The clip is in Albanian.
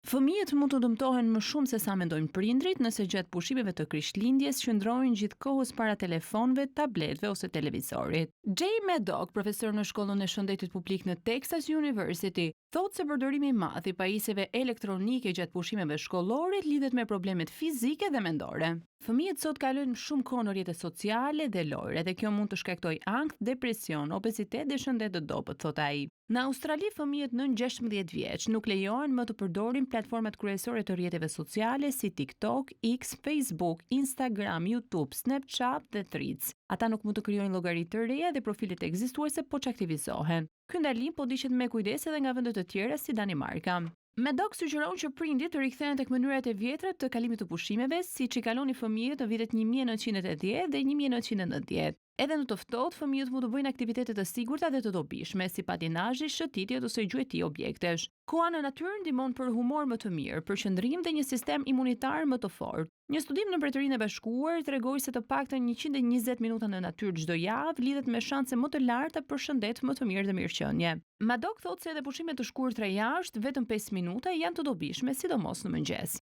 Fëmijët mund të dëmtohen më shumë se sa mendojnë prindrit nëse gjatë pushimeve të Krishtlindjes qëndrojnë gjithë kohës para telefonëve, tabletëve ose televizorit. Jay Maddock, profesor në shkollën e shëndetit publik në Texas University, thotë se përdorimi i madh i pajisjeve elektronike gjatë pushimeve shkollore lidhet me problemet fizike dhe mendore. Fëmijët sot kalojnë shumë kohë në rrjetet sociale dhe lojra dhe kjo mund të shkaktojë ankth, depresion, obezitet dhe shëndet të dobët, thotë ai. Në Australi, fëmijët nën 16 vjeç nuk lejohen më të përdorin platformat kryesore të rrjeteve sociale si TikTok, X, Facebook, Instagram, YouTube, Snapchat dhe Threads. Ata nuk mund të krijojnë llogari të reja dhe profilet ekzistuese po çaktivizohen. Ky ndalim po ndiqet me kujdes edhe nga vende të tjera si Danimarka. Maddock sugjeron që prindit të rikthehen tek mënyrat e vjetra të kalimit të pushimeve, siç i kalonin fëmijët në vitet 1980 dhe 1990. Edhe në të ftohtë, fëmijët mund të bëjnë aktivitete të sigurta dhe të dobishme, si patinazhi, shëtitjet ose gjueti objektesh. Koha në natyrë ndihmon për humor më të mirë, përqendrim dhe një sistem imunitar më të fortë. Një studim në Mbretërinë e Bashkuar tregoi se të paktën 120 minuta në natyrë çdo javë lidhet me shanse më të larta për shëndet më të mirë dhe mirëqenie. Maddock thotë se edhe pushimet të shkurtra jashtë, vetëm 5 minuta, janë të dobishme, sidomos në mëngjes.